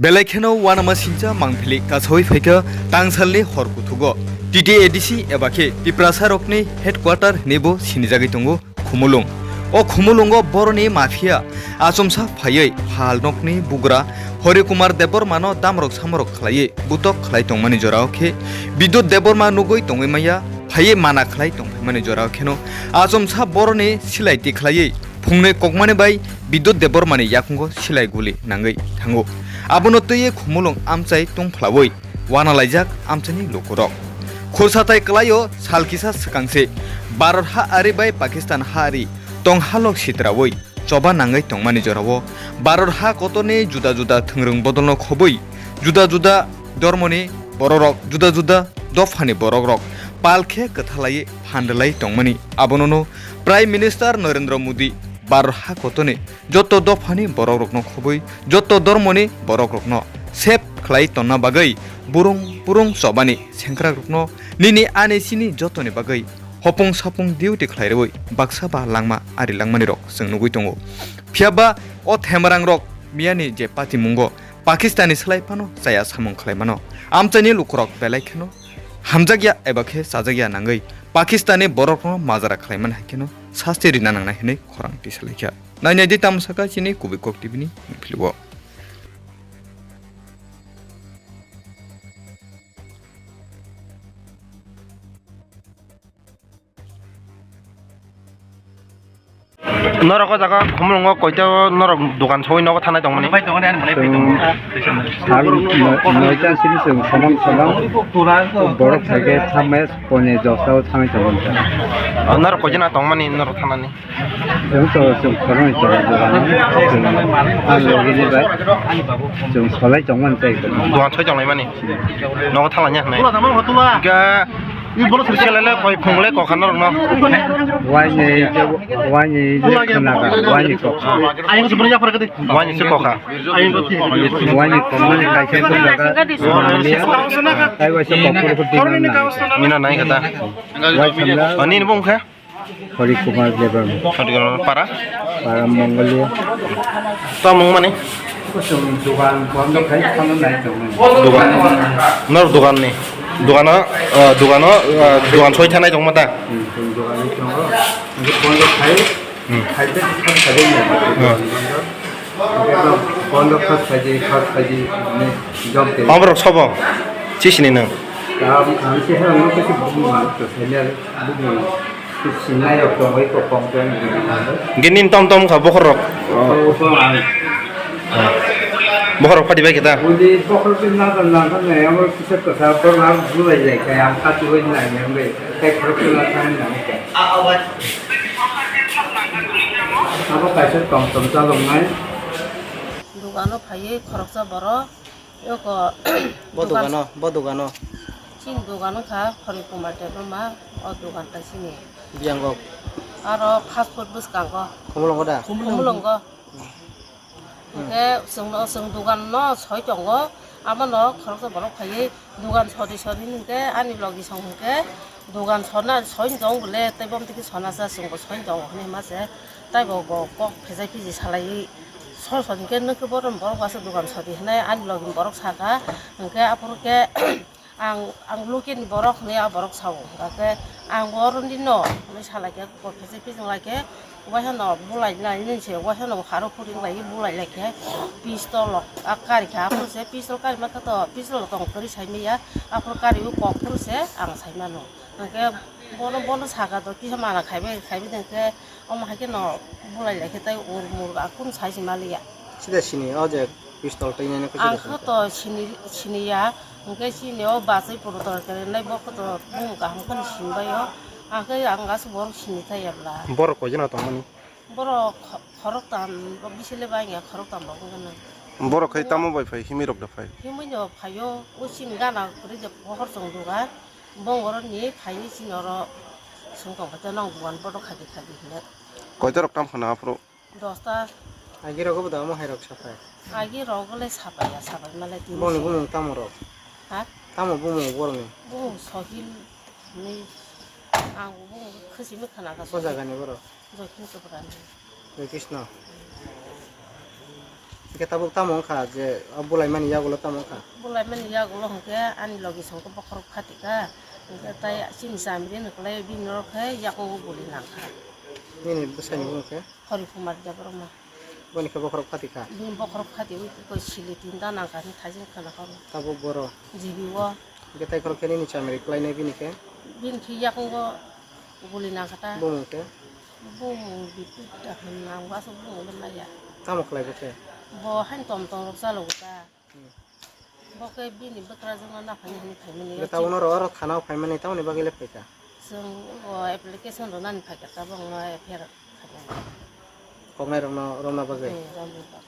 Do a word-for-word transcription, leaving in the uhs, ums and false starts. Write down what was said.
Belai kheno uanama sincha mangphili kasawi phaikha tangsalni hor kuthugo. T T A D C eba khe Tiprasarokni headquarter hinwibo sinijagwi tongo Khumulwng. O Khumulwngo boroni mafia achomsa phaiwi phalnokni bugra Hori Kumar Debbarmano damrok samrok khlaiwi butok khlai tongmani jorao khe Bidyut Debbarma nugwi tongwi maya phaiwi mana khlai tongphaimani jorao kheno achomsa boroni silai tikhlaiwi phungnwi kokmani bai Bidyut Debbarmani yakungo silai guli nangwi thango. Abono twiwi Khumulwng amchai tungphalaui uanalaijak amchaini lukurok. Khursathai kwlaio sal kisa swkangse Bharat ha ari bai Pakistan ha ari tonghalok sitraui choba nangwi tongmani jorao Bharat ha kotorni juda juda thwngrwng bodolno khobwi juda juda dormoni borokrok, juda juda dophani borokrok pal khe kwthalaiwi phan rwlai tongmani. Abonono Prime Minister Narendra Modi Bharat ha kotorni joto dophani borokrokno khobwi joto dormoni borokrokno sep khlai tonna bagwi burung burung chobani sengkrakrokno nini ani chini jotoni bagwi hopung sapung duty khlai rwui baksa ba langma ari langmani rok chwng nugui tongo. Phiya ba o themarangrok miyani je patimungo Pakistani slai phano chaya samung khlai mano. Amchaini lukurok belai kheno hamjakya eba khe chajakya nangwi Pakistani borokno majra khlai mani hai kheno sasti rina nangnai hinwi khorang tisalaikha. Nainai di tamo saka chini Kubui Kok T V ni philbo. Norok o jaga Khumulwngo koito norok dogan sogwi nogo thanai tongmani? Chwng sal noi-, noita sini chwng somang somang borok phaikhe thamaya pone dosta o thanai tongmani. O norok koijana tongmani norok thanani? Chwng to chwng khoroknwi tongo dogano. Chwng a logini bai chwng solai tongmani tei. Dogan soi tonglaimani? Nogo thanglanya hinwi? Hwnkhe selele koi phungle kokha norokno? Waini je, waini je khnaga, waini kokha. Waini se kokha? Waini kokmani kaisa khnaga, manglia. Tai waisa kokha rok dinna nang. Mina nai kata. Wai khamla. Ani ni bung khe? Hori Kumar Debbarma. Hori Kumar para? Para Mongolia. Tamo mani? Chwng dogan bondo khai phano nai tongmani. Dogan. Nor dogan ni. Dogano, ah, dogano, ah, dogan soi thanai tongma ta? Hmm, chwng dogan ni tongo. Bondo khai. Hmm. Khai de khai de. Hmm. Bondo khas khaji, khas khaji, ne, jom te. Amrok sobo? Chisini nang? Tam, ang sih, ang sih bukan, terus ini bukan. Sinai rok tong oi ko kong tong. Gini tom tom kha bokhor rok. Oh, ko ang. Bokhor rok padi bai kita. Uli bokhor bin na dan na kan ne, ang kisa kasa ko na bulai jai kai, ang kati oi na yang bai. Kai khor ko na kan na kai. Abo kaisa tong tong chalok nai. Dogano phaiwi khoroksa borok, yoko bo dogan dogano, bo dogano. Chini dogan wngkha Hori Kumar Debbarma, o dogan tai chini. Biyang kok. Aro fast food bwskango. Khumulwngo da? Khumulwngo. Hmm. Hwnkhe chwngno, chwng dogan no soi tongo, amo no khoroksa borok phaiwi dogan sori sori hwnkhe ani logi song hwnkhe dogan sona soi tong bole tei bom tiki sona sa chwngbo soi tongo hwnwi ma se tei bo, bo kok phejai phiji salaiwi sor sor hwnkhe nokhe bohrok borok uaisa dogan sori hwnwi ani logi borok saka hwnkhe aphuru khe Ang, ang lukini borok hwnwi a borok sao. Hwnkhe ang oroni no hwnwi sa lai khe, kok khe se pijing lai khe, uaisa no bulai nai nini se, uaisa no haro phuri wng lai bulai lai khe, pistol rok a kari kha. Aphuru se pistol kari ma khe to, pistol rok tong kwrwi sai manya, aphuru kari o kok phuru se ang sai mano. Hwnkhe bono, bono saka to kisa mana khai bai, khai bai de khe, omo hai khe no bulai lai khe tei ur mur a kunu sai se ma liya. Sida sini o je pistol twi nai nai khe sida sini. Ang khe to sini, sini ya. Hwnkhe chini o bachai photo tor khe nai bo khe to bumung kaham khe sini bai o. Ang khe ang aswk borok sini thai ya bwla. Borok koi jona tong mani? Borok kho-, khoroktham, bo bisile bai ya khoroktham bo wng gana. Borok khai tamo bai phai, himwi rok da phai? Himwi no phai o, o chini gana kwrwi je pohor chwng dugan, bong oro ni phai chini oro swng tong khe nang dugan bodo khadi khadi hwnwi. Koi torok tam khana aphuru? Dosta. Agi rogo bo da omo hai rok sapai. Agi rogo le sapai ya, sapai male tini. Boni se. Bumung tamo rok? Ha? Tamo bumung borok ni? Bumung Sohil ni. Ang bumung khasi mi khana ka. O jaga ni borok? Joy Krishna Tripura ni. Joy Krishna. Khe tabuk tamo wngkha je o bulaimani yagulo tamo wngkha? Bulaimani yagulo hwnkhe ani logi songkhe bokhorok phatikha, hwnkhe tai chini chamiri hwnkhe bini norok khe yakungo guli nangkha. Nini bwsaini bumo khe? Hori Kumar Debbarma. Boni khe bokhorok phatikha? Bini bokhorok phati ui koi sili tinta nangkha hwnwi thaijing khwna kha. Tabuk boro? G B o. Hwnkhe tai khorok khe nini chamiri klainai bini khe? Bini khe yakungo guli nangkha ta. Bumung khe? Bumung bitu da hwn nang, bo aswk bumung le maya. Tamo khlai bo khe? Bo hain tom tom rok chalo ta. Hmm. Bo khe bini bwkrajwkno naphani hwnwi phaimani. Hwnkhe tabukno oro thana-o phaimani tamoni bagwi le phaikha? Chwng bo application rwnani phaikha, tabukno F I R khainani. Koknairokno romna bagwi? Hmm, romna bagwi.